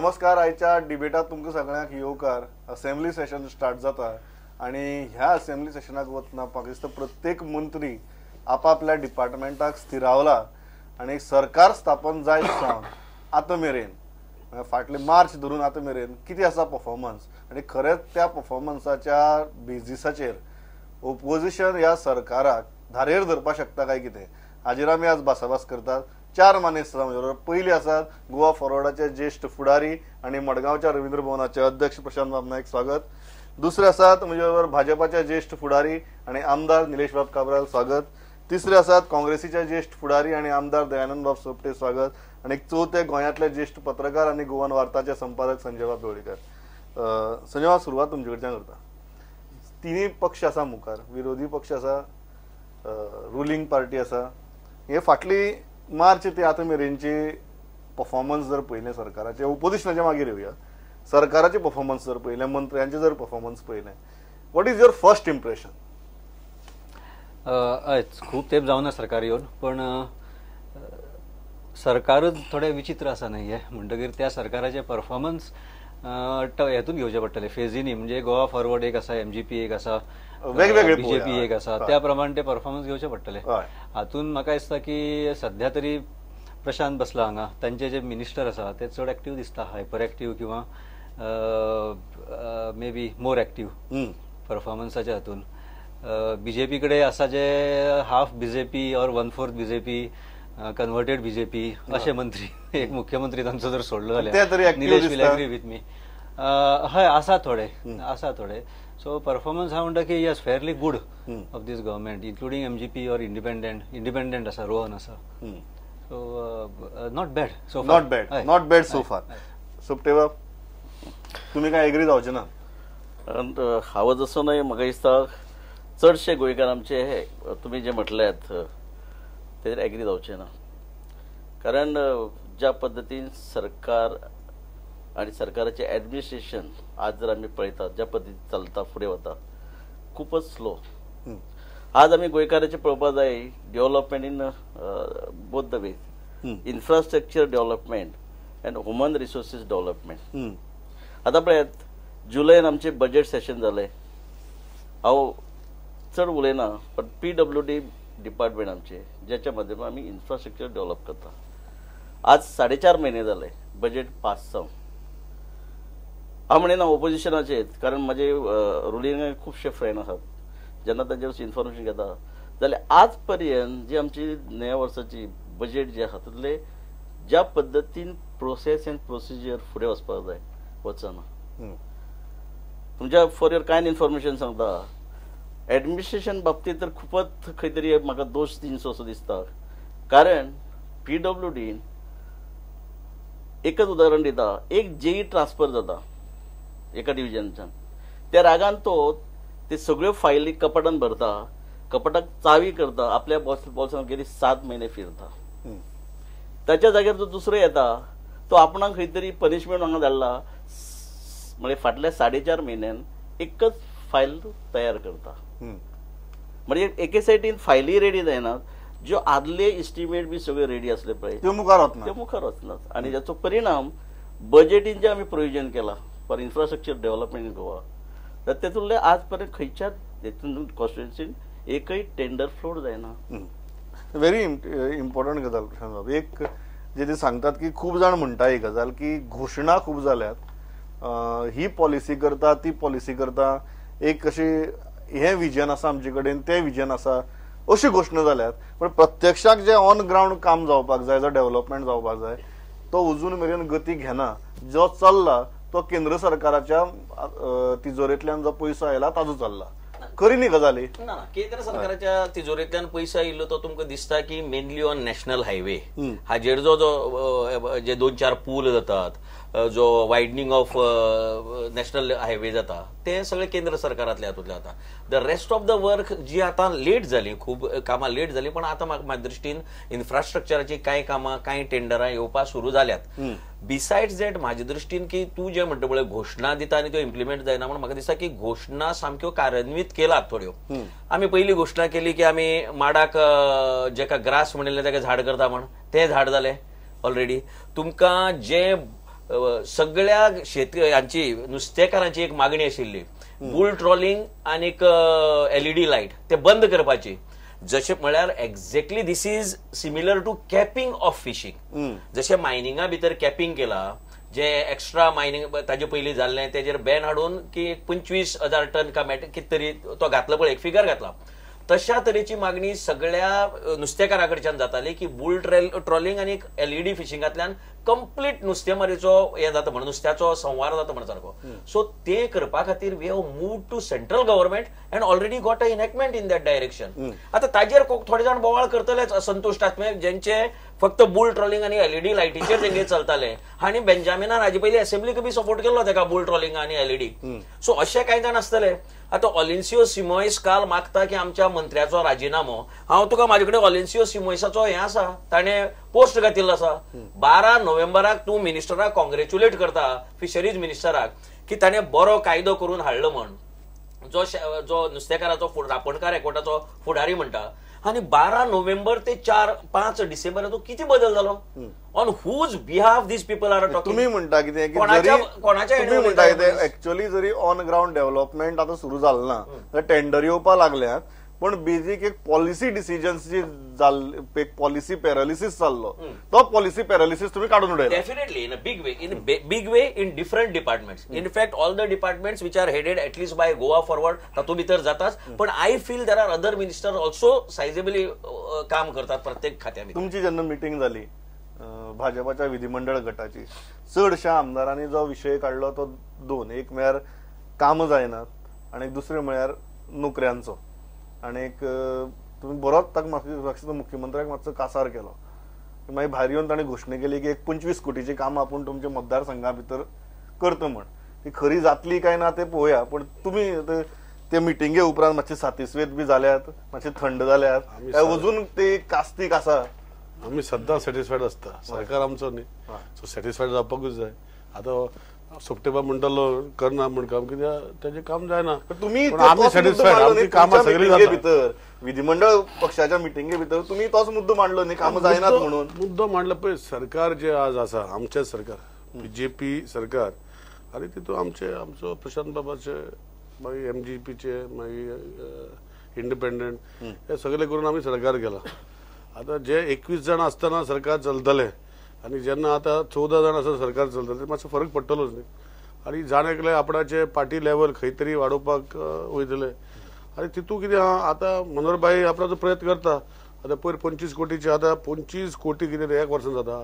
नमस्कार. आयच्या डिबेटात तुमकां सगळ्यांक येवकार. असेंब्ली सेशन स्टार्ट जाता आनी ह्या असेंब्ली सेशनाक वतना म्हाका दिसता प्रत्येक मंत्री आपापल्या डिपार्टमेंटाक स्थिरावला आनी सरकार स्थापन जायत सावन आतां मेरेन फाटले मार्च धरून आतां मेरेन कितें आसा परफॉर्मन्स आनी खरेंच त्या परफॉर्मन्साच्या बेजिसाचेर ओपोजिशन ह्या सरकाराक धारेर धरपाक शकता काय कितें, हाजेर आमी आज भासाभास करतात. चार मानेस्त आसा म्हजे बरोबर. पयली आसात गोवा फॉरवर्डाचे ज्येश्ठ फुडारी आनी मडगांवच्या रवींद्र भवनाचे अध्यक्ष प्रशांत बाब नायक, स्वागत. दुसरे आसात म्हजे बरोबर भाजपाचे ज्येश्ठ फुडारी आनी आमदार निलेश बाब काब्राल, स्वागत. तिसरे आसात काँग्रेसीचे ज्येश्ठ फुडारी आनी आमदार दयानंद बाब सोपटे, स्वागत. आनी चवथे गोंयांतले ज्येश्ठ पत्रकार आनी गोवन वार्ताचे संपादक संजय बाब ढवळीकर. संजय बाब, सुरवात तुमचे कडच्यान करता. तिनूय पक्ष आसा मुखार, विरोधी पक्ष आसा, रुलींग पार्टी आसा. हे फाटली मार्च ते आतां मेरेनची परफॉर्मन्स जर पळयलें सरकाराचे, ओपोजिशनाच्या मागीर येवया, सरकाराचे परफॉर्मन्स जर पळयलें, मंत्र्यांचे जर परफॉर्मन्स पळयलें, what is your first impression? हय, खूब तेंप जावना सरकार येवन, पण सरकारच थोडें विचित्र आसा न्ही हें, म्हणटकीर त्या सरकाराचें परफॉर्मन्स हेतून घेवचें पडटलें फेजीनी. म्हणजे गोवा फॉरवर्ड एक आसा, एमजीपी एक आसा, वेगवेगळे बीजेपी एक आसा, त्या प्रमाणे ते परफॉर्मन्स घेवचे पडटले. हातून म्हाका दिसता की सध्या तरी प्रशांत बसला हांगा, तांचे जे मिनिस्टर आसा ते चड एक्टीव दिसता, हायपर एक्टीव किंवा मे बी मोर एक्टीव परफॉर्मन्साच्या हातून. बीजेपी कडेन आसा जे half BJP or 1/4 BJP, converted BJP अशे मंत्री, एक मुख्यमंत्री तांचो जर सोडलो जाल्यार Nilesh will agree with me. हय, आसा थोडे, आसा थोडे. सो परफॉर्मन्स हांव म्हणटा की yes, fairly good of this government, including MGP or independent. Independent आसा, रोहन आसा. So not bad so far. Not bad, not bad so far. Sopte बाब, तुमी काय एग्री जावचे ना? हांव जसो न्हय, म्हाका दिसता चडशे गोंयकार आमचे हे तुमी जे म्हटल्यात तेजेर एग्री जावचे ना. कारण ज्या पद्दतीन सरकार आनी सरकाराचें एडमिनिस्ट्रेशन आज जर आमी पळयतात, ज्या पद्दतीन चलता फुडें वता, खूबच स्लो. आज आमी गोंयकाराचें पळोवपाक जाय development in both the ways, infrastructure development and human resources development. आतां पळयात, जुलयन आमचें बजेट सेशन जालें. हांव चड उलयना, पण PWD department आमचे ज्याच्या माध्यमांत आमी इन्फ्रास्ट्रक्चर डेव्हलप करता, आज 4.5 महिने जाले बजेट पास जावन. हांव म्हणिना ओपोजिशनाचेर, कारण म्हजे रुलिंगाक खुबशे फ्रेंड आसात, जेन्ना तांचे वचून इन्फॉर्मेशन घेता जाल्यार आज पर्यंत जी आमची नव्या वर्साची बजेट जे आसा तातूंतले ज्या पद्दतीन प्रोसेस एंड प्रोसिजर फुडें वचपाक जाय वचना. तुमच्या फॉर your कांय इन्फॉर्मेशन सांगता, एडमिनिस्ट्रेशन बाबतींत तर खूपच खंय तरी म्हाका दोश दिनसो असो दिसता. कारण PWDन एकच उदाहरण दिता, एक जेई ट्रान्सफर जाता एका डिविजनच्यान, त्या रागान तो ते सगळ्यो फायली कपाटान भरता, कपाटाक चावी करता, आपल्या बॉल्सान गेली 7 महिने फिरता. ताच्या जाग्यार जो दुसरो येता तो आपणाक खंय तरी पनिशमेंट हांगा धाडला, म्हणजे फाटल्या 4.5 म्हयन्यान एकच फायल तयार करता. म्हणजे एके सायडीन फायली रेडी जायनात, ज्यो आदले इस्टिमेट बी सगळे रेडी आसले पळय त्यो मुखार वचना, त्यो मुखार वचनात. आनी जाचो परिणाम बजेटीन जे आमी प्रोविजन केला for infrastructure development in Goa, तर तेतूंतले आज पर्यंत खंयच्याच हेतून कॉन्स्टिट्युएन्सीन एकय टेंडर फ्लोट जायना. व्हेरी इम्पॉर्टंट गजाल प्रशांत बाब. एक जे ते सांगतात की खूब जाण म्हणटा ही गजाल की घोशणा खूब जाल्यात, ही पॉलिसी करता ती पॉलिसी करता, एक अशी हें विजन आसा आमचे कडेन, तें विजन आसा, अशी घोशणा जाल्यात, पण प्रत्यक्षाक जे ऑन ग्रावंड काम जावपाक जाय, जो डेव्हलपमेंट जावपाक जाय तो अजून मेरेन गती घेना. जो चल्ला तो केंद्र सरकाराच्या तिजोरेंतल्यान जो पयसो आयला ताजो चल्ला. खरी न्ही गजाल ही? ना, केंद्र सरकाराच्या तिजोरेंतल्यान पयसो आयिल्लो तो तुमकां दिसता की मेनली ऑन नॅशनल हायवे हाजेर जो जो जे 2-4 पूल जातात, जो वायडनिंग ऑफ नॅशनल हायवे जाता, ते सगळे केंद्र सरकारांतल्या हातूंतले जाता. The rest of the work जी आतां लेट जाली, खूब कामां लेट जाली, पण आतां म्हाज्या दृश्टीन इन्फ्रास्ट्रक्चराची कांय कामां, कांय टेंडरां येवपाक सुरू जाल्यात. बिसायड्स that म्हाज्या दृश्टीन की तूं जें म्हणटा पळय घोशणा दिता आनी त्यो इम्प्लिमेंट जायना, म्हण म्हाका दिसता की घोशणा सामक्यो कार्यान्वीत केलात थोड्यो. आमी पयली घोशणा केली की आमी माडाक जेका ग्रास म्हणिल्लें ताका झाड करता म्हण, तें झाड जालें ऑलरेडी. तुमकां जे सगळ्या शेतकऱ्यांची नुस्तेकारांची एक मागणी आशिल्ली बुल ट्रॉलिंग आनीक एलईडी लायट ते बंद करपाची. जशें म्हळ्यार exactly this is similar to capping of fishing. जशें मायनिंगा भितर कॅपिंग केला, जे एक्स्ट्रा मायनिंग ताजे पयलीं जाल्लें तेजेर बॅन हाडून की 25,000 टन का कितें तरी तो घातलो पळय, एक फिगर घातला. तशा तरेची मागणी सगळ्या नुस्तेकारा कडच्यान जाताली की बुल ट्रॉलिंग आनी एलईडी फिशिंगांतल्यान कंप्लीट नुस्तेमारीचो हें जाता म्हण, नुस्त्याचो संवार जाता म्हण सारको. सो ते करपा खातीर we have move to central government and already got a enactment in that direction. आतां ताजेर थोडे जाण बोवाळ करतलेच, असंतुश्ट आसले जेंचे फक्त बुल ट्रॉलिंग आनी एलईडी लायटीचेर तेंगे चलताले. आनी बेंजामिनान हाजे पयलीं असेंब्लीक बी सपोर्ट केल्लो तेका बुल ट्रॉलिंग आनी एलईडी. सो अशे कांय जाण आसतले. आतां ऑलिन्सियो सिमोयस काल मागता की आमच्या मंत्र्याचो राजिनामो. हांव तुका म्हाजे कडेन ऑलिन्सियो सिमोयसाचो हें आसा, ताणें पोस्ट घातिल्लो आसा. 12 नोव्हेंबराक तूं मिनिस्टराक कॉंग्रेच्युलेट करता, फिशरीज मिनिस्टराक, की ताणें बरो कायदो करून हाडलो म्हण, जो जो नुस्तेकाराचो रापणकार एकवटाचो फुडारी म्हणटा. आनी 12 नोव्हेंबर ते 4-5 डिसेंबर तो किती बदल जालो? On whose behalf these people are talking? तुम्ही म्हणता कितें तुम्ही म्हणटा कितें एक्चुअली जरी ऑन ग्राउंड डेव्हलपमेंट आतां सुरू जालें ना जाल्यार टेंडर येवपा लागल्यात, पण बेजीक एक पॉलिसी डिसिजन्स जी जाल्ली, एक पॉलिसी पॅरालिसीस जाल्लो, तो पॉलिसी पॅरालिसीस तुम्ही काडून उडयला. Definitely in a big way, in big way in different departments. In fact all the departments which are headed at least by Goa Forward तातूंत भितर जाताच, पण I feel there are other minister also sizably काम करतात प्रत्येक खात्या भितर. तुमची जेन्ना मिटींग जाली भाजपाच्या विधिमंडळ गटाची, चडशा आमदारांनी जो विशय काडलो तो दोन, एक म्हळ्यार कामां जायनात आनी दुसरें म्हळ्यार नोकऱ्यांचो. आनी एक तुमी बरोच ताका म्हाका मुख्यमंत्र्याक मातसो कासार केलो. मागीर भायर येवन ताणें घोशणा केली की एक 25 कोटीची कामां आपूण तुमच्या मतदारसंघा भितर करता म्हण. ती खरी जातली काय ना ते पळोवया, पण तुमी ते मिटिंगे उपरांत मातशे सातिस्वेत बी जाल्यात, मातशे थंड जाल्यात, अजून ते कास्तीक आसा? आमी सद्दां सॅटिस्फायड आसता, सरकार आमचो न्ही, सो सॅटिस्फायड जावपाकूच जाय. आतां सोपटेबा म्हणटालो करना म्हण काम, कित्याक तेजें काम जायना. तुमी आमी सॅटिस्फायड, आमची कामां सगळीं जाता. भितर विधिमंडळ पक्षाच्या मिटिंगे भितर तुमी तोच मुद्दो मांडलो न्ही, कामां जायनात म्हणून मुद्दो मांडलो. पळय सरकार जे आज आसा, आमचें सरकार बीजेपी सरकार, आनी तितून आमचे आमचो प्रशांत बाबाचे, मागीर एमजीपीचे, मागीर इंडिपेंडंट, हे सगळे करून आमी सरकार केलां. आतां जे 21 जाण आसतना सरकार चलतलें आनी जेन्ना आतां 14 जाण आसतना सरकार चलतलें, ते मातसो फरक पडटलोच न्ही. आनी जाण एकले आपणाचे पार्टी लेवल खंय तरी वाडोवपाक वयतले. आनी तितूंत कितें आहा, आतां मनोहर भाई आपणाचो प्रयत्न करता. आतां पयर 25 कोटीचे, आतां 25 कोटी कितें एक वर्सान जाता,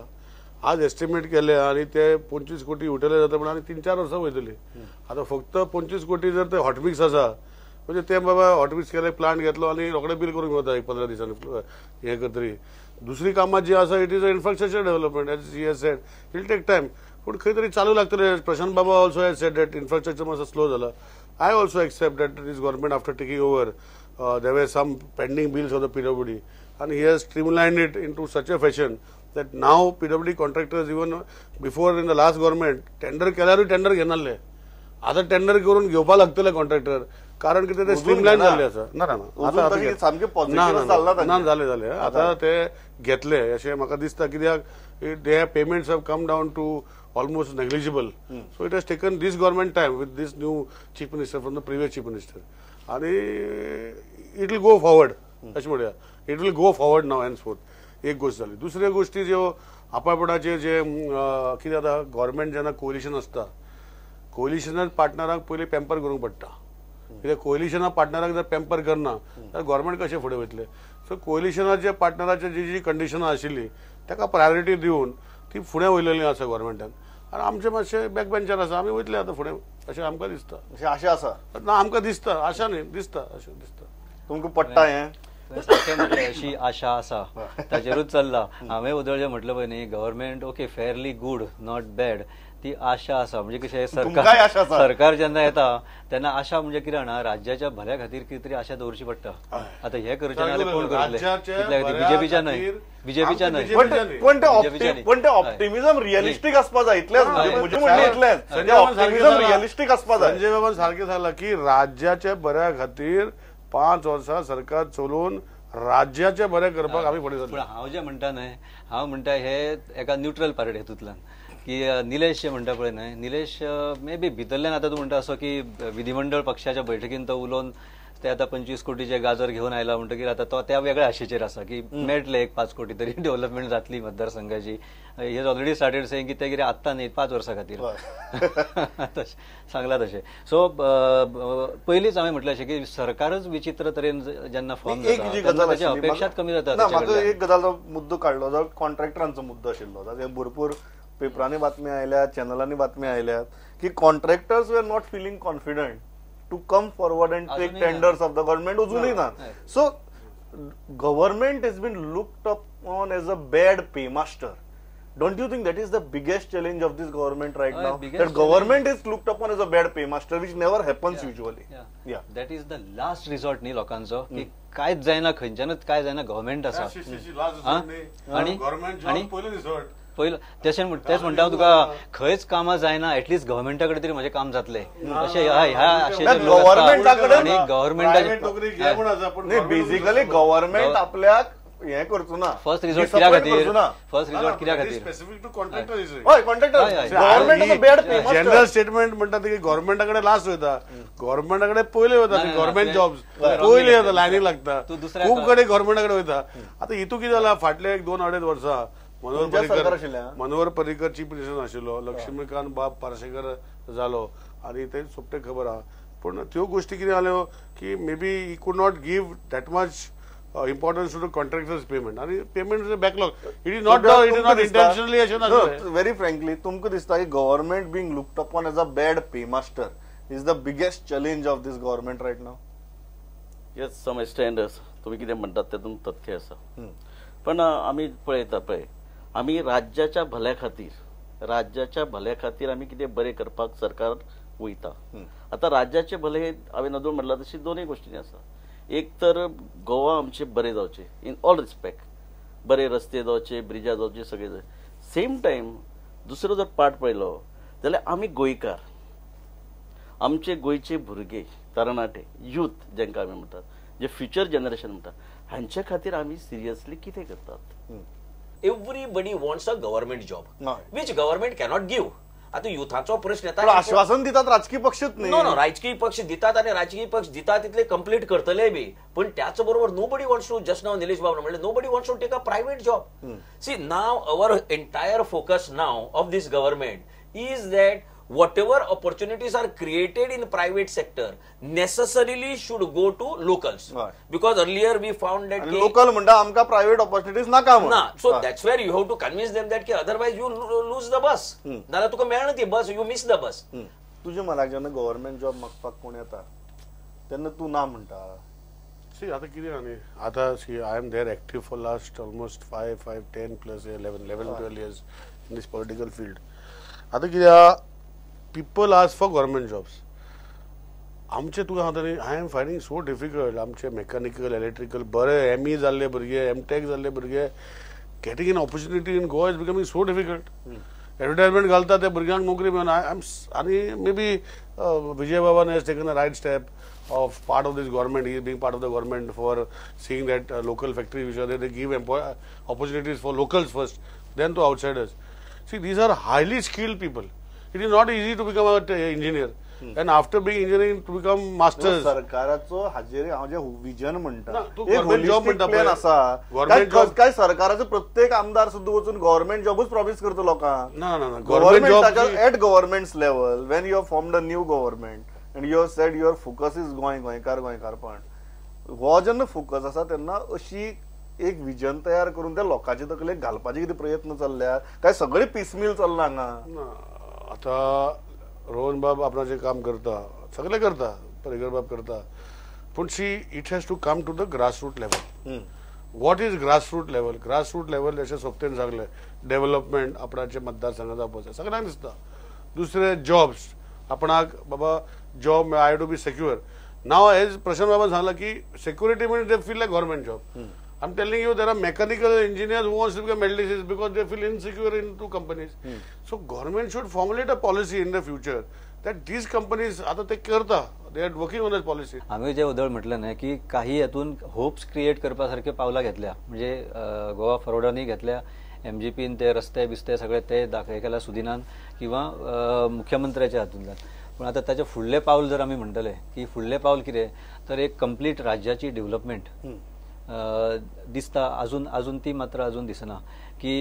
आज एस्टिमेट केले आनी ते 25 कोटी उठयले जाता, म्हण आनी 3-4 वर्सां वयतली. आतां फक्त 25 कोटी जर ते हॉटमिक्स आसा, म्हणजे ते बाबा हॉटमिक्स केले, प्लांट घेतलो आनी रोखडे बील करून वता एक 15 दिसांनी हें करतरी. दुसरी कामां जी आसा, it is a infrastructure development, as he has said it take time, पूण खंय तरी चालू लागतले. Prashant Baba also has said that infrastructure मातसो स्लो जाला. I also accept that this government after taking over there were some pending bills of the PWD, and he has streamlined it into such a fashion that now PWD contractors, even before in the last government, tender केल्यारूय tender घेनासले, आतां tender करून घेवपा लागतले contractor, कारण कितें ते स्ट्रीमलायन जाल्ले आसा. ना ना आतां ना जाले जाले आतां ते घेतले अशें म्हाका दिसता, कित्याक they payments have come down to almost negligible. So it has taken this government time with this new chief minister from the previous chief minister, आनी it will go forward अशें म्हणया, it will go forward now henceforth. एक गोश्ट जाली. दुसऱ्या गोश्टी ज्यो आपापणाचे जे कितें आतां गव्हर्मेंट जेन्ना कोलिशन आसता, कोलिशनात पार्टनराक पयलीं पॅम्पर करूंक पडटा, कित्याक कोलिशना पार्टनराक जर पॅम्पर करना जाल्यार गव्हर्मेंट कशें फुडें वयतलें. सो कोलिशनाचे पार्टनराचे जी जी कंडिशनां आशिल्ली ताका प्रायोरिटी दिवन ती फुडें वयलेली आसा गव्हर्मेंटान, आनी आमचे मातशे बॅक बेंचार आसा, आमी वयतले आतां फुडें अशें आमकां दिसता. अशें आशा आसा ना, आमकां दिसता, आशा न्ही, दिसता अशें दिसता. तुमकां पडटा हें? सारकें म्हटलें, अशी आशा आसा ताचेरूच चल्ला. हांवें उदळ जें म्हटलें पळय न्ही, government okay fairly good not bad, ती आशा आसा. म्हणजे कशें सरकार सरकार जेन्ना येता तेन्ना आशा म्हणजे कितें जाणा, राज्याच्या भल्या खातीर कितें तरी आशा दवरची पडटा. आतां हें करचें ना जाल्यार कोण करतले? बीजेपीच्या न्हय, बीजेपीच्या न्हय. पण ते ऑप्टिमिझम रियलिस्टीक आसपा जाय, इतलेंच म्हजें म्हणणें, इतलेंच ऑप्टिमिझम रियलिस्टीक आसपा जाय. संजय बाबान सारकें सांगलां की राज्याच्या बऱ्या खातीर 5 वर्सां सरकार चलोवन राज्याचे बरें करपाक आमी फुडें सरले. पूण हांव जें म्हणटा न्हय, हांव म्हणटा हे एका न्यूट्रल पार्टी हेतूंतल्यान की निलेश म्हणटा पळय न्हय, निलेश मे बी भितरल्यान आतां तूं म्हणटा असो की विधिमंडळ पक्षाच्या बैठकीन तो उलोवन ते आतां 25 कोटीचे गाजर घेवन आयला म्हणटकीर आतां तो त्या वेगळ्या आशेचेर आसा की मेळटले एक 5 कोटी तरी डेव्हलपमेंट जातली मतदारसंघाची. He has already started saying की ते कितें आत्तां न्ही 5 वर्सां खातीर तशें सांगलां तशें. सो पयलींच हांवें म्हटलें अशें की सरकारच विचित्र तरेन जेन्ना फॉर्म जाता ताची अपेक्षाच कमी जाता. म्हाका एक गजाल मुद्दो काडलो जो कॉन्ट्रॅक्टरांचो मुद्दो आशिल्लो, भरपूर पेपरांनी बातमी आयल्या, चॅनलांनी बातमी आयल्यात की contractors were not feeling confident to come forward and take tenders of the government. अजूनही ना. So government has been looked up on as a bad paymaster. Don't you think that is the biggest challenge of this government right now? That government is looked upon as a bad paymaster, which never happens usually. Yeah. That is the last resort न्ही लोकांचो की कांयच जायना, खंयच्यानच काय जायना, government आसा. आणि पयलो तशें तेच म्हणटा हांव तुका, खंयच कामां जायना एटलिस्ट गव्हर्मेंटा कडेन तरी म्हजें काम जातलें अशें ह्या आशेचेर. गव्हर्मेंटाकडेन बेसिकली गव्हर्मेंट आपल्याक हें करचो ना. फर्स्ट रिझॉर्ट कित्या खातीर? फर्स्ट रिझॉर्ट कित्या खातीर? Specific to contractor. हय, कॉन्ट्रॅक्टर. गव्हर्मेंट जनरल स्टेटमेंट म्हणटा की गव्हर्मेंटा कडेन लास्ट वयता, गव्हर्मेंटा कडेन पयले वयता, गव्हर्मेंट जॉब्स पयले वयता, लायनी लागता, खूब कडेन गव्हर्मेंटा कडेन वयता. आतां हितू कितें जाला फाटले 1-2-2.5 वर्सां मनोहर पर्रीकर चीफ मिनिस्टर आशिल्लो, लक्ष्मीकांत बाब पार्सेकर जालो आनी ते सोपटे खबर आहा. पूण त्यो गोश्टी कितें जाल्यो की maybe he could not give that much importance to the contractors payment आनी payment is a backlog. It is not intentionally अशें नासलें. व्हेरी फ्रँकली तुमकां दिसता की government being looked upon as a bad paymaster is the biggest challenge of this government right now? Yes, some extent तुमी कितें म्हणटात तेतून तथ्य आसा. पण आमी पळयता पळय, आमी राज्याच्या भल्या खातीर, राज्याच्या भल्या खातीर आमी कितें बरें करपाक सरकार वयता. आतां राज्याचे भले हांवें नदून म्हणलां तशी दोनूय गोश्टींनी आसा. एक तर गोवा आमचें बरें जावचें इन ऑल रिस्पेक्ट, बरे रस्ते जावचे, ब्रिजां जावचे, सगळें. सेम टायम दुसरो जर पार्ट पळयलो जाल्यार आमी गोंयकार, आमचे गोंयचे भुरगे, तरणाटे, यूथ जांकां आमी म्हणटात, जे फ्युचर जनरेशन म्हणटात, हांचे खातीर आमी सिरियसली कितें करतात? Everybody wants a government job, which government cannot give. आता युथाचो प्रश्न येता, आश्वासन दितात राजकीय पक्षच न्ही. नो नो, राजकीय पक्ष दितात आनी राजकीय पक्ष दितात तितले कंप्लीट करतले बी, पण त्याच बरोबर nobody wants to, just now Nilesh बाब म्हणले, nobody wants to take a private job. See now our entire focus now of this government is that whatever opportunities are created in private sector necessarily should go to locals. Right. Because earlier we found that local म्हणटा आमका private opportunities नाका म्हण. ना, so that's where you have to convince them that की otherwise you lose the bus. नाल्यार तुका मेळना ती बस, you miss the bus. तुजे मनाक जेन्ना गव्हर्मेंट जॉब मागपाक कोण येता तेन्ना तूं ना म्हणटा? सी आतां कितें न्ही, आतां see I am there active for last almost 5, 5, 10 plus 11, 12 years in this political field. आतां कितें, people ask for government jobs. आमचे तुका सांगता न्ही, I am finding so difficult. आमचे मेकॅनिकल, इलेक्ट्रिकल बरे एम ई जाल्ले भुरगे, एम टेक जाल्ले भुरगे, getting an opportunity in Goa is becoming so difficult. Advertisement घालता त्या भुरग्यांक नोकरी मेळना. आनी मे बी विजय बाबान has taken a right step of part of this government. He is being part of the government for seeing that local factory which are there, they give opportunities for locals first, then to outsiders. See, these are highly skilled people. It is not easy to become an engineer. And after being engineering to become masters. सरकाराचो हाजेर हांव जे vision म्हणटा, तूं government job म्हणटा plan आसा, काय सरकाराचो प्रत्येक आमदार सुद्दां वचून गव्हर्नमेंट जॉबूच प्रॉमिस करता लोकांक? ना ना ना, government job at government's level when you have formed a new government and you have said your focus is Goa, गोंयकार, गोंयकारपण, हो जेन्ना फोकस आसा तेन्ना अशी एक विजन तयार करून त्या लोकांच्या तकलेक घालपाचे कितें प्रयत्न चल्ल्या काय सगळे पिसमील चल्ला हांगा? आतां रोहन बाब आपणाचें काम करता, सगळें करता, पर्रीकर बाब करता, पूण see it has to come to the grassroot level. What is grassroot level? Grassroot level जशें सोपतेन सांगलें, डेव्हलपमेंट आपणाचे मतदारसंघात जावपाक जाय, सगळ्यांक दिसता. दुसरें जॉब्स, आपणाक बाबा job I to be secure. Now as Prashant बाबान सांगलां की सेक्युरिटी म्हणजे they feel like government job. I am telling you, there are mechanical engineers who wants to become LDCs because they feel insecure in two companies. So government should formulate a policy in the future that these companies आता ते करता, they are working on this policy. आम्ही जे उदळ म्हटलं नाही की काही यातून hopes create करपासारखे पावलां घेतल्या, म्हणजे गोवा फॉरवर्डांनी घेतल्या, एमजीपीन ते रस्ते बिस्ते सगळे ते दाखय केला सुदिनान किंवा मुख्यमंत्र्याच्या हातूंतल्यान. पूण आतां ताचें फुडलें पावल जर आमी म्हणटले की फुडलें पावल कितें तर एक कंप्लीट राज्याची डेव्हलपमेंट दिसता अजून अजून ती मात्र अजून दिसना की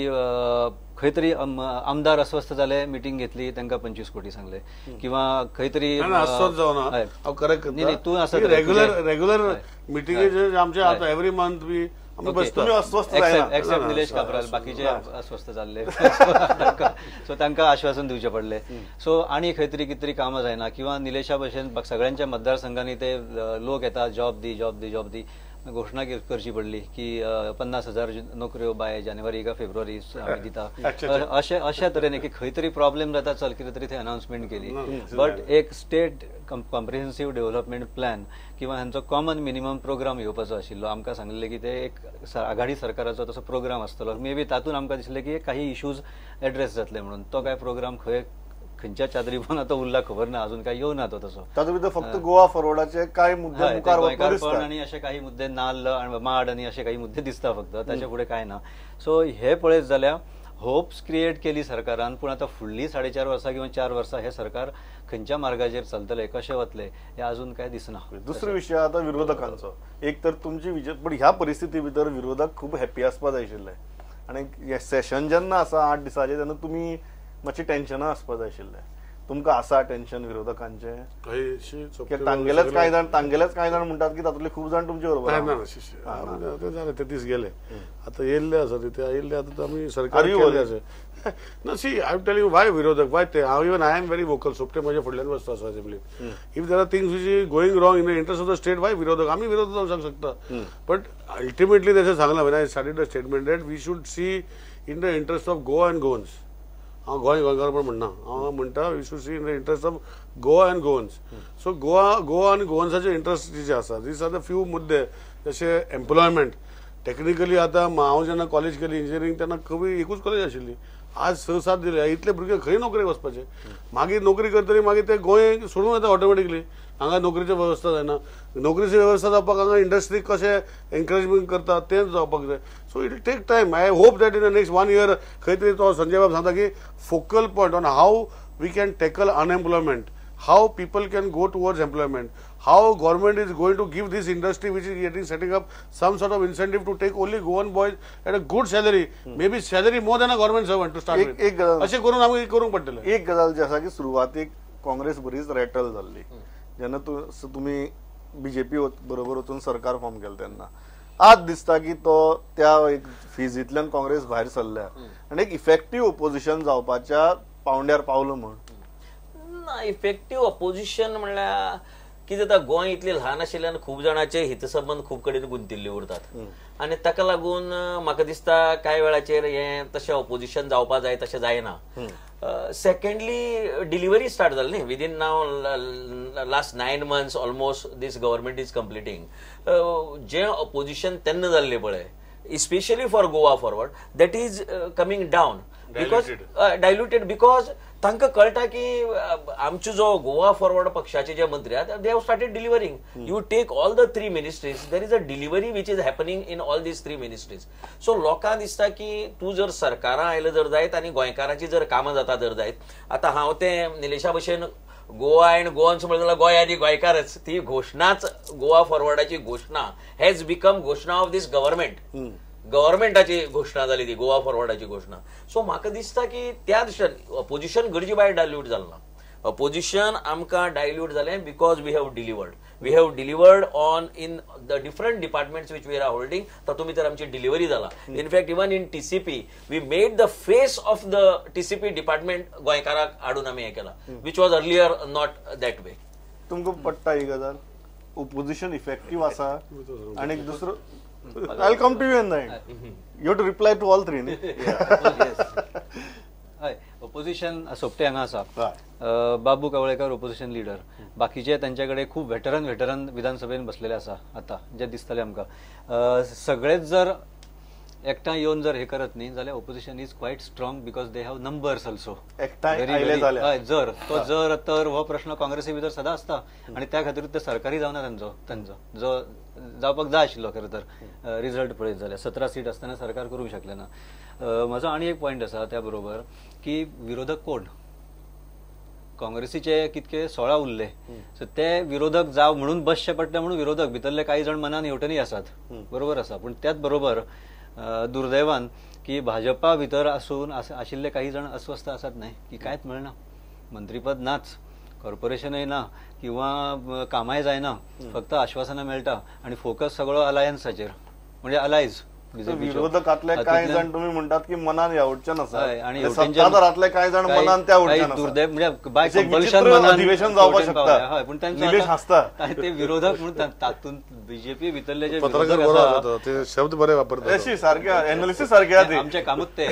खंय तरी आमदार अस्वस्थ जाले, मिटींग घेतली, तांकां 25 कोटी सांगले किंवा खंय तरी अस्वस्थ जावना. तूं आसा रेग्युलर रेग्युलर मिटिंगे आमचे आता एवरी मंथ बी एक्सेप्ट निलेश काब्राल, बाकीचे अस्वस्थ जाल्ले सो तांकां आश्वासन दिवचें पडलें. सो आनी खंय तरी कितें तरी कामां जायना किंवा निलेशा भशेन सगळ्यांच्या मतदारसंघांनी ते लोक येता जॉब दी जॉब दी जॉब दी, घोशणा करची पडली की 50,000 नोकऱ्यो बाय जानेवारी का फेब्रुवारी आमी दिता, अशे अशा तरेन की खंय तरी प्रॉब्लेम जाता चल कितें तरी थंय अनाउन्समेंट केली. बट एक स्टेट कॉम्प्रिहेन्सिव्ह डेव्हलपमेंट प्लॅन किंवा हांचो कॉमन मिनिमम प्रोग्राम येवपाचो आशिल्लो. आमकां सांगलें की ते एक आघाडी सरकाराचो तसो प्रोग्राम आसतलो, मे बी तातूंत आमकां दिसलें की काही इश्यूज एड्रेस जातले म्हणून. तो काय प्रोग्राम खंय खंयच्या चादरी पण आता उरला खबर ना, अजून काय येवना तो तसो. तातूंत भितर फक्त गोवा फॉरवर्डाचे काय मुद्दे मुखार गोंयकारपण आनी अशे काही मुद्दे, नाल्ल आनी माड आनी अशे काही मुद्दे दिसता फक्त, ताच्या फुडें काय ना. सो हे पळयत जाल्यार होप्स क्रिएट केली सरकारान, पूण आतां फुडली 4.5 वर्सां किंवा 4 वर्सां हे सरकार खंयच्या मार्गाचेर चलतले, कशें वतले हे अजून काय दिसना. दुसरो विशय आतां विरोधकांचो, एक तर तुमची विजय, पण ह्या परिस्थिती भितर विरोधक खूब हॅपी आसपा जाय आशिल्ले आनी हे सेशन जेन्ना आसा 8 दिसांचें तेन्ना तुमी मातशी टेन्शनां आसपा जाय आशिल्लें. तुमकां आसा टेन्शन विरोधकांचें? तांगेलेच कांय जाण तांगेलेच कांय जाण म्हणटात की तातूंतले खूब जाण तुमचे बरोबर. ते जालें ते दीस गेले, आतां येयल्ले आसा ते आयिल्ले, आतां आमी सरकार केल्लें आसा ना. See I am telling you why विरोधक वाय ते, हांव even I am very vocal, Sopte म्हज्या फुडल्यान बसता आसा असेंब्लीत. If there are things which is going wrong in the interest of the state, why विरोधक, आमी विरोध जावंक शकता. बट अल्टिमेटली तशें सांगलां, when I started the statement that we should see in the interest of Goa and Goans. हांव गोंय गोंयकारपण म्हणना, हांव म्हणटा we should see in the interest of Goa and Goans. So Goa Goa आनी गोवन्साचे interest जे आसा, these are the few मुद्दे. जशे employment, technically आतां हांव जेन्ना कॉलेज केली इंजिनियरींग तेन्ना कमी एकूच कॉलेज आशिल्ली, आज 6-7 दिले, इतले भुरगे खंय नोकरेक वचपाचे? मागीर नोकरी करतरी मागीर ते गोंय सोडून वता ऑटोमॅटिकली. हांगा नोकरीची वेवस्था जायना, नोकरीची वेवस्था जावपाक हांगा इंडस्ट्रीक कशें एनकरेजमेंट करता तेंच जावपाक जाय. So it will take time. I hope that in the next 1 year खंय तरी तो संजय बाब सांगता की focal point on how we can tackle unemployment, how people can go towards employment, how government is going to give this industry which is getting setting up some sort of incentive to take only Goan boys at a good salary, maybe salary more than a government servant to start with. अशें करून आमी करूंक पडटलें. एक गजाल जी आसा की सुरवातीक काँग्रेस बरीच रॅटल जाल्ली जेन्ना तुमी बीजेपी बरोबर वचून सरकार फॉर्म केलें तेन्ना. आज दिसता की तो त्या एक फिजींतल्यान काँग्रेस भायर सरल्या आनी एक इफेक्टीव ओपोजिशन जावपाच्या पावंड्यार पावलो म्हूण. ना, इफेक्टीव अपोजिशन म्हणल्यार कितें जाता, गोंय इतलें ल्हान आशिल्ल्यान खूब जाणांचे हितसंबंद खूब कडेन गुंतिल्ले उरतात आनी ताका लागून म्हाका दिसता कांय वेळाचेर हें तशें अपोजिशन जावपा जाय तशें जायना. सेकंडली, डिलिव्हरी स्टार्ट जाली न्ही within now last 9 months almost this government is completing. जें अपोजिशन तेन्ना जाल्लें पळय, especially for Goa forward, that is coming down because diluted, because तांकां कळटा की आमचो जो गोवा फॉरवर्ड पक्षाचे जे मंत्री आहात, they have started delivering. You take all the 3 ministries, there is a delivery which is happening in all these 3 ministries. So लोकांक दिसता की तूं जर सरकारां आयलें जर जायत आनी गोंयकारांची जर कामां जाता जर जायत, आतां हांव तें निलेशा भशेन गोवा अँड गोवन्स म्हणलें जाल्यार गोंय आनी गोंयकारच, ती घोशणाच गोवा फॉरवर्डाची घोशणा हॅज बिकम घोशणा ऑफ these government, गव्हर्मेंटाची घोशणा जाली ती गोवा फॉरवर्डाची घोशणा. सो म्हाका दिसता की त्या दृश्टीन अपोजिशन गरजे भायर डायल्यूट जालें ना. अपोजिशन आमकां डायल्यूट जालें because we have delivered, we have delivered on in the different departments which we are holding, तातूंत भितर आमची डिलिव्हरी जाला. In fact even in TCP we made the face of the TCP department गोंयकाराक हाडून आमी हें केलां, which was earlier not that way. तुमकां पडटा ही गजाल, ओपोजिशन इफेक्टीव आसा आनी दुसरो I'll come to you in the end. You have to reply to all three. Yes. हय, ओपोजिशन सोपटे हांगा आसा, बाबू कवळेकर ओपोजिशन लिडर, बाकीचे तांचे कडेन खूब वेटरन वेटरन विधानसभेन बसलेले आसा आतां जे दिसतले आमकां. सगळेच जर एकठांय येवन जर हे करत न्ही जाल्यार opposition is quite strong because they have numbers also. एकठांय जर तो जर तर हो प्रश्न काँग्रेसी भितर सदां आसता आनी त्या खातीर ते सरकारी जावना तांचो तांचो जो जावपाक जाय आशिल्लो खरें तर रिजल्ट पळयत जाल्यार 17 सीट आसतना सरकार करूंक शकलें ना. म्हजो आनी एक पॉयंट आसा त्या बरोबर की विरोधक कोण, काँग्रेसीचे कितके 16 उरले, सो ते विरोधक जाव म्हणून बसचे पडटा म्हणून विरोधक भितरले काही जण मनान हेवटेनय आसात, बरोबर आसा. पूण त्याच बरोबर दुर्दैवान की भाजपा भितर आसून आशिल्ले काही जण अस्वस्थ आसात न्हय की कांयच मेळना, मंत्रीपद नाच, कॉर्पोरेशनय ना किंवा कामाय जायना, फक्त आश्वासनां मेळटा आनी फोकस सगळो अलायन्साचेर, म्हणजे अलायज. विरोधकांतले कांय जाण तुम्ही म्हणटात की मनान ह्या आसा आणि सत्ताधारांतले कांय जाण मनान त्या दुर्दैव म्हणजे बाय कंपल्शन मनान अधिवेशन जावपाक शकता. पूण तांचो ते विरोधक म्हणून तातूंत बीजेपी भितरले जे विरोधक आसा ते शब्द बरे वापरतात, अशी सारखे एनालिसिस सारखे आमचे कामूच ते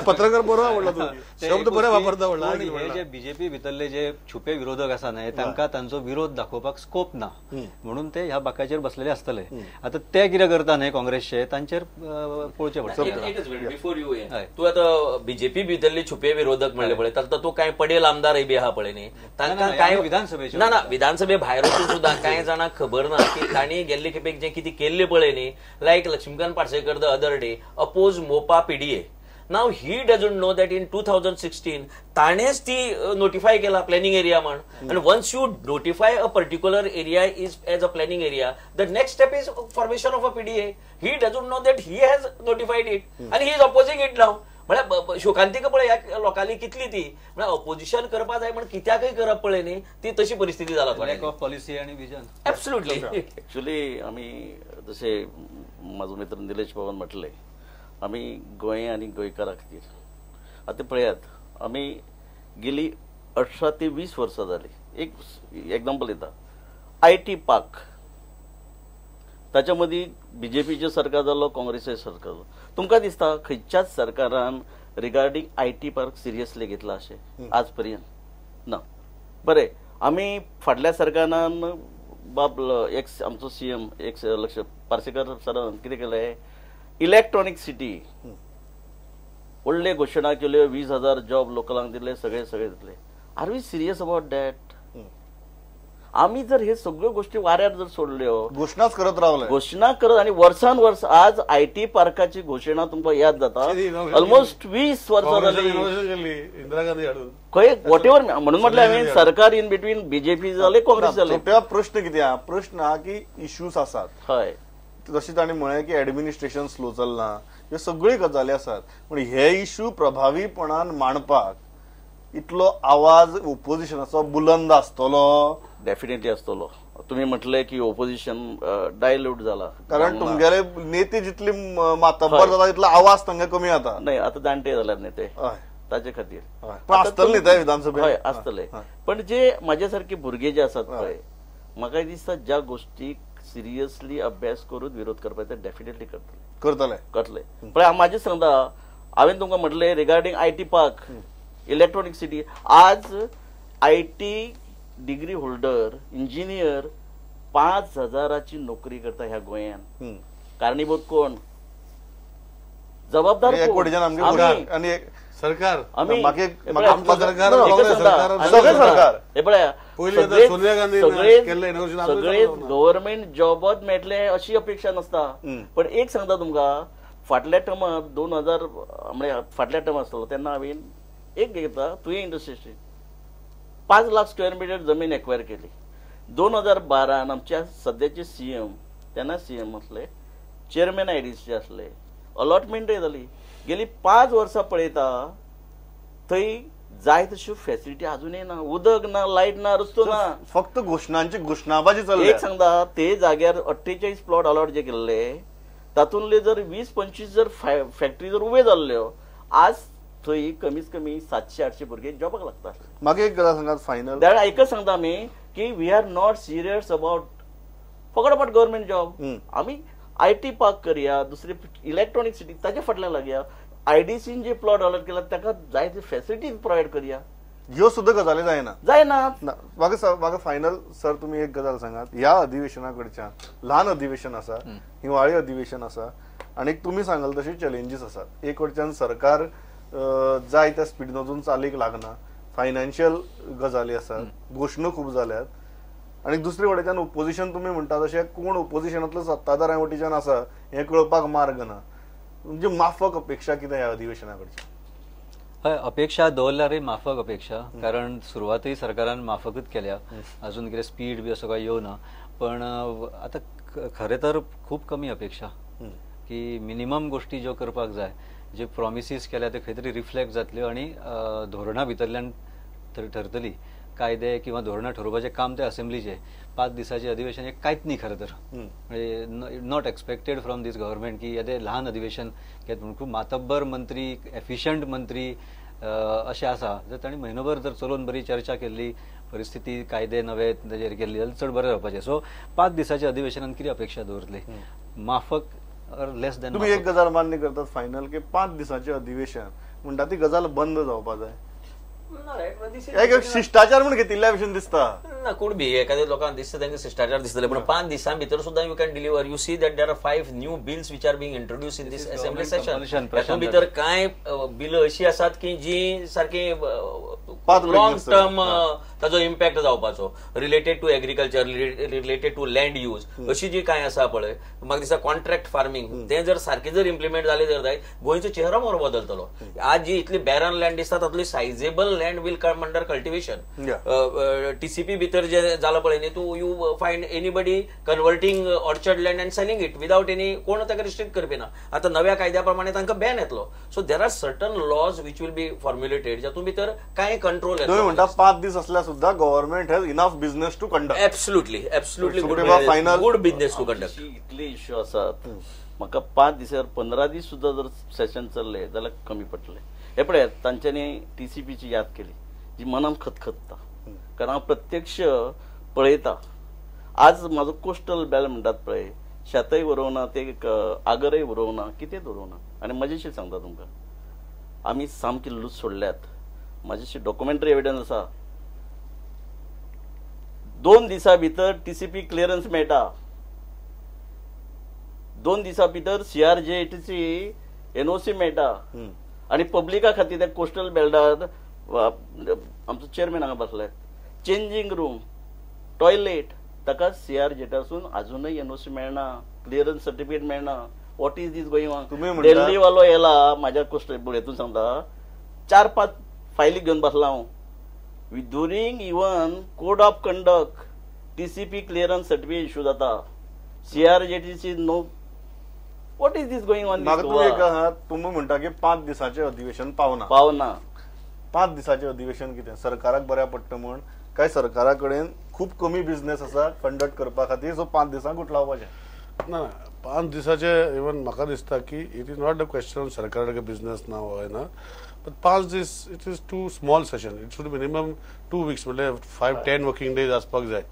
पत्रकार बरो आवडला, शब्द बरे वापरता. हे जे बीजेपी भितरले जे छुपे विरोधक आसा न्हय तांकां तांचो विरोध दाखोवपाक स्कोप ना म्हणून ते ह्या बाकाचेर बसलेले आसतले. आतां ते कितें करता न्हय काँग्रेस तांचेर पळोवचें पडटा. बिफोर you तूं आतां बीजेपी भितरले छुपे विरोधक म्हणले पळय, तांकां तूं कांय पडेल आमदारय बी आहा पळय न्ही, तांकां कांय विधानसभेचे ना ना विधानसभे भायर वचून सुद्दां कांय जाणांक खबर ना की तांणी गेल्ले खेपेक जें कितें केल्लें पळय न्ही, like Laxmikant Parsekar the other day oppose Mopa PDA. Now he doesn't know that in 2016 ताणेच ती नोटिफाय केला प्लॅनिंग एरिया म्हण, आनी once you notify a particular area is as a planning area, the next step is formation of a PDA. He doesn't know that he has notified it आनी he is opposing it नाव. म्हळ्यार शोकांतिका पळय ह्या लोकांनी कितली ती, म्हळ्यार opposition करपा जाय म्हण कित्याकय करप पळय न्ही, ती तशी परिस्थिती जाला. लॅक ऑफ पॉलिसी आनी विजन. एब्सोल्युटली. एक्चुअली आमी जशे म्हाजो मित्र निलेश बाबान म्हटलें, आमी गोंय आनी गोंयकारा खातीर आतां पळयात, आमी गेली 18 ते 20 वर्सां जाली. एक एग्जाम्पल दिता, I T park, ताच्या मदीं बीजेपीचें सरकार जालो, काँग्रेसीचें सरकार जालो. तुमकां दिसता खंयच्याच सरकारान regarding I T park seriously घेतला अशें आज पर्यंत ना. बरें, आमी फाटल्या सरकारान बाब एक्स आमचो सी एम एक्स लक्ष पार्सेकर सरान कितें केलें, इलेक्ट्रॉनिक सिटी व्हडले घोशणा केल्यो, 20,000 जॉब लोकलांक दिले, सगळे सगळे दिले. Are we serious about that? आमी जर हे सगळ्यो गोष्टी वाऱ्यार जर सोडल्यो, घोशणाच करत रावले, घोशणा करत आनी वर्सान वर्स आज I T पार्काची घोशणा तुमकां याद जाता, ऑलमोस्ट 20 वर्सां जाली इंदिरा गांधी हाडून खंय what ever. म्हणून म्हटलें हांवें सरकार इन बिटवीन बीजेपी जाले, काँग्रेस जाले. प्रश्न कितें आहा, प्रश्न आहा की इश्यूज आसात. हय, जशें तांणी म्हळें की एडमिनिस्ट्रेशन स्लो चल्लां, ह्यो सगळ्यो गजाली आसात, पूण हे इश्यू प्रभावीपणान मांडपाक इतलो आवाज ओपोजिशनाचो बुलंद आसतलो? डेफिनेटली आसतलो. तुमी म्हटलें की ओपोजिशन डायल्यूट जाला, कारण तुमगेले नेते जितले मातब्बर जाता तितलो आवाज तांकां कमी जाता. नाही, आतां जाणटे जाल्यार नेते ताचे खातीर पण आसतले न्ही ते विधानसभेत. हय आसतले, पण जे म्हाजे सारके भुरगे जे आसात पळय, म्हाका दिसता ज्या गोष्टीक सिरियसली अभ्यास करून विरोध करपाक ते डेफिनेटली करतले करतले. पळय म्हाजें सांगता, हांवें तुमकां म्हटलें regarding I T park, electronic city, आज I T degree holder engineer 5,000 नोकरी करता ह्या गोंयान. कारणीभूत कोण? जबाबदार सरकार. सगळे गव्हर्नमेंट जॉबच मेळटले अशी अपेक्षा नासता. पण एक सांगता तुमकां, फाटल्या टर्माक 2000 म्हळ्यार फाटल्या टर्म आसतलो तेन्ना हांवें एक घेता तुवें इंडस्ट्री 5 लाख स्क्वेअर मिटर जमीन एक्वायर केली. 2012 आमच्या सद्याचे सी एम, तेन्ना सी एम आसले, चेअरमॅन I D C आसले, अलॉटमेंटय जाली. गेली 5 वर्सां पळयता थंय जाय तश्यो फॅसिलिटी अजूनय ना, उदक ना, लायट ना, रस्तो ना, फक्त घोशणांची घोशणाबाजी चल्ल्या. एक सांगता, ते जाग्यार 48 प्लॉट अलॉट जे केल्ले तातूंतले जर 20-25 जर फॅक्टरी जर उबे जाल्ल्यो, आज थंय कमीत कमी 700-800 भुरगे जॉबाक लागता. मागीर एक गजाल सांगात फायनल, एकच सांगता आमी की we are not serious about फकत अबाउट गव्हर्मेंट जॉब. आमी I T park करया, दुसरे इलेक्ट्रॉनिक सिटी ताच्या फाटल्यान लागया, आयडीसीन जे प्लॉट अलॉट केला ताका जाय ते फॅसिलिटीज प्रोवायड करया. ह्यो सुद्दां गजाली जायना जायना. म्हाका फायनल सर तुमी एक गजाल सांगात, ह्या अधिवेशना कडच्यान, ल्हान अधिवेशन आसा, हिवाळी अधिवेशन आसा आनी तुमी सांगल तशे चॅलेंजीस आसात. एक वटच्यान सरकार जाय त्या स्पिडीन वचून चालीक लागना, फायनान्शियल गजाली आसात, घोशणो खूब जाल्यात, आनी दुसरे वटेच्यान ओपोजिशन तुमी म्हणटा तशें कोण ओपोजिशनांतलो सत्ताधाऱ्यां वटेच्यान आसा हें कळपाक मार्ग ना. म्हणजे माफक अपेक्षा कितें ह्या अधिवेशना कडची? हय, अपेक्षा दवरल्यारय माफक अपेक्षा, कारण सुरवातय सरकारान माफकच केल्या, अजून कितें स्पीड बी असो काय येवना. पण आतां खरें तर खूब कमी अपेक्षा की मिनिमम गोष्टी ज्यो करपाक जाय, जे प्रॉमिसीस केल्या ते खंय तरी रिफ्लेक्ट जातल्यो आनी धोरणां भितरल्यान ठरतली. कायदे किंवा धोरणां ठरोवपाचें काम ते असेंब्लीचें. 5 दिसाचें अधिवेशन हें कांयच न्ही खरें तर, म्हणजे not expected from this government की येदें ल्हान अधिवेशन घेत म्हणून. खूब मातब्बर मंत्री, एफिशंट मंत्री अशें आसा, जर तांणी म्हयनोभर जर चलोवन बरी चर्चा केल्ली, परिस्थिती कायदे नवे ताजेर केल्ली जाल्यार चड बरें जावपाचें. सो 5 दिसाच्या अधिवेशनान कितें अपेक्षा दवरतली? माफक ऑर लेस दॅन. तुमी एक गजाल मान्य करतात फायनल की 5 दिसाचें अधिवेशन म्हणटा ती गजाल बंद जावपा जाय, एक शिष्टाचार म्हणून घेतिल्ल्या भशेन दिसता ना. कोण बी एखाद्या लोकांक दिसता तांकां शिष्टाचार दिसतले, पण 5 दिसां भितर सुद्दां you can deliver. You see that there are 5 new bills which are being introduce in this assembly session. तातूंत भितर कांय बिल अशी आसात की जी सारकी लॉंग टर्म ताजो इम्पॅक्ट जावपाचो, related to agriculture, related to land use, अशी जी कांय आसा पळय. म्हाका दिसता कॉन्ट्रॅक्ट फार्मींग तें जर सारकें जर इम्प्लिमेंट जालें जर जायत गोंयचो चेहरो मोरो बदलतलो. आज जी इतली बॅरन लँड दिसता तातूंतली sizeable land will come under cultivation. TCP भितर जे जाला पळय न्ही, तूं you find anybody converting orchard land and selling it without any, कोण ताका रिस्ट्रिक्ट करपी ना. आतां नव्या कायद्या प्रमाणे तांकां बॅन येतलो. So there are certain laws which will be formulated जातूंत भितर कांय कंट्रोल येतलो. म्हणटा 5 दीस असल्यार सुद्दां government has enough business to conduct. Absolutely, absolutely good business to conduct. इतले इश्यू आसात, म्हाका 5 दिसार 15 दीस सुद्दां जर सेशन चल्ले जाल्यार कमी पडटले. हे पळय तांच्यांनी TCPची याद केली जी मनान खतखतता, कारण हांव प्रत्यक्ष पळयता. आज म्हाजो कोस्टल बेल्ट म्हणटात पळय, शेतय उरोवना, ते आगरय उरोवना, कितेंच उरोवना. आनी मजेशीर सांगता तुमकां, आमी सामकी लूज सोडल्यात. म्हाजेशी डॉक्युमेंटरी एविडन्स आसा, 2 दिसां भितर TCP clearance मेळटा, 2 दिसां भितर CRJTची NOC मेळटा. आनी पब्लिका खातीर त्या कोस्टल बेल्टार आमचो चेअरमॅन हांगा बसले, चेंजींग रूम, टॉयलेट, ताका CRJटासून आजूनय NOC मेळना, क्लियरन्स सर्टिफिकेट मेळना. What is this going on? Delhi वालो येला म्हाज्या कोस्टल हेतून सांगता, 4-5 फायली घेवन बसला हांव. During even code of conduct TCP clearance certificate issue जाता, CRJTC no. What is this going on? तुमी म्हणटा की 5 दिसाचें अधिवेशन पावना पावना. 5 दिसाचें अधिवेशन कितें सरकाराक बऱ्या पडटा म्हण काय सरकारा कडेन खूब कमी बिझनेस आसा कंडक्ट करपा खातीर, सो 5 दिसांक गुटलावपाचें ना? 5 दिसाचे इवन म्हाका दिसता की it is not the question सरकारा कडेन बिझनेस ना हय ना, बट 5 दीस it is too small session. It should minimum 2 weeks, म्हणल्यार 5-10 वर्किंग डेज आसपाक जाय.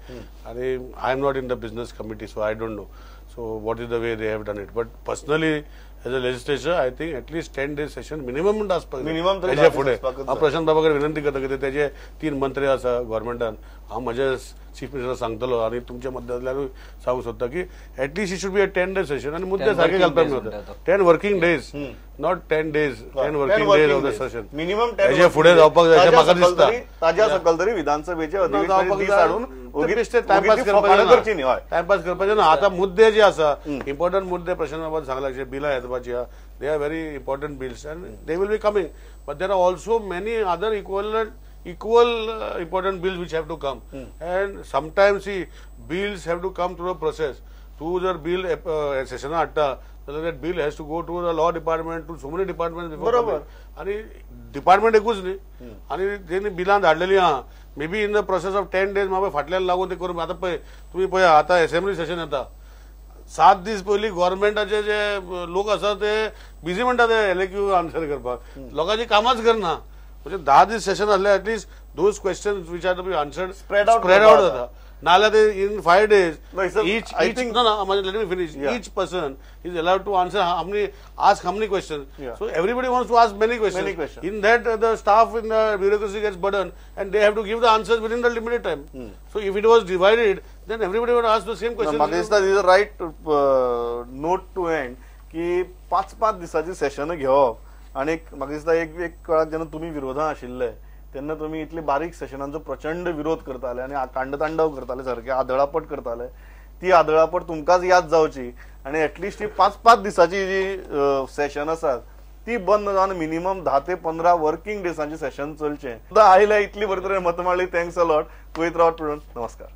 आनी I am not in the business committee, so I don't know so what is the way they have done it. But personally as a legislature I think at least 10 days session minimum म्हणटा आसपाक minimum. तेजे फुडें हांव प्रशांत बाबा कडेन विनंती करता कित्याक तेजे 3 मंत्री आसा गव्हर्मेंटान. हांव म्हज्या चीफ मिनिस्टराक सांगतलो आनी तुमच्या मध्यांतल्यानूय सांगूंक सोदता की at least it should be a 10 day session. आनी मुद्दे सारके घालपाक मेळटा. 10 working days, not 10 days, 10 working days of the session minimum. हेजे फुडें जावपाक जाय अशें म्हाका दिसता. ताज्या सकल तरी विधानसभेचे अधिवेशन दीस हाडून टायमपास करपाचें, टायमपास करपाचें ना. आतां मुद्दे जे आसा इम्पॉर्टंट मुद्दे प्रशांत बाबान सांगला, जे बिलां येवपाची आहा, they are very important bills and they will be coming, but there are also many other equal important bills which have to come. And sometimes see bills have to come through a process. तूं जर bill सेशना हाडटा जाल्यार that bill has to go to the law department, to so many departments before. बरोबर. आनी department एकूच न्ही, आनी तेणी बिलां धाडलेलीं आहा may be in the process of 10 days म्हाका फाटल्यान लागून ते करून. आतां पळय तुमी पळया, आतां एसेंब्ली सेशन येता, 7 दीस पयलीं गव्हर्मेंटाचे जे लोक आसा ते बिजी म्हणटा ते LAQ answer करपाक, लोकांची कामांच करना. म्हणजे 10 दीस सेशन आसले at least those questions which are to be answered spread out जाता. नाल्यार ते in 5 days each ना ना let me finish. Each person is allowed to answer how many, ask how many questions. So everybody wants to ask many questions. In that the staff in the bureaucracy gets burdened and they have to give the answers within the limited time. So if it was divided, then everybody would ask the same question. म्हाका दिसता this is right note to end की 5-5 दिसांची सेशनां घेवप आनी म्हाका दिसता एक एक काळाक जेन्ना तुमी विरोधां आशिल्ले तेन्ना तुमी इतले बारीक सेशनांचो प्रचंड विरोध करताले आनी कांडतांडव करताले, सारके आदळापट करताले. ती आदळापट तुमकांच याद जावची आनी एटलिस्ट ही 5-5 दिसांची जी सेशन आसात ती बंद जावन मिनिमम 10 ते 15 वर्किंग डेजांचे सेशन चलचें. आयले इतली बरे तरेन मतां मांडली, thanks a lot. पळयत रावत, नमस्कार.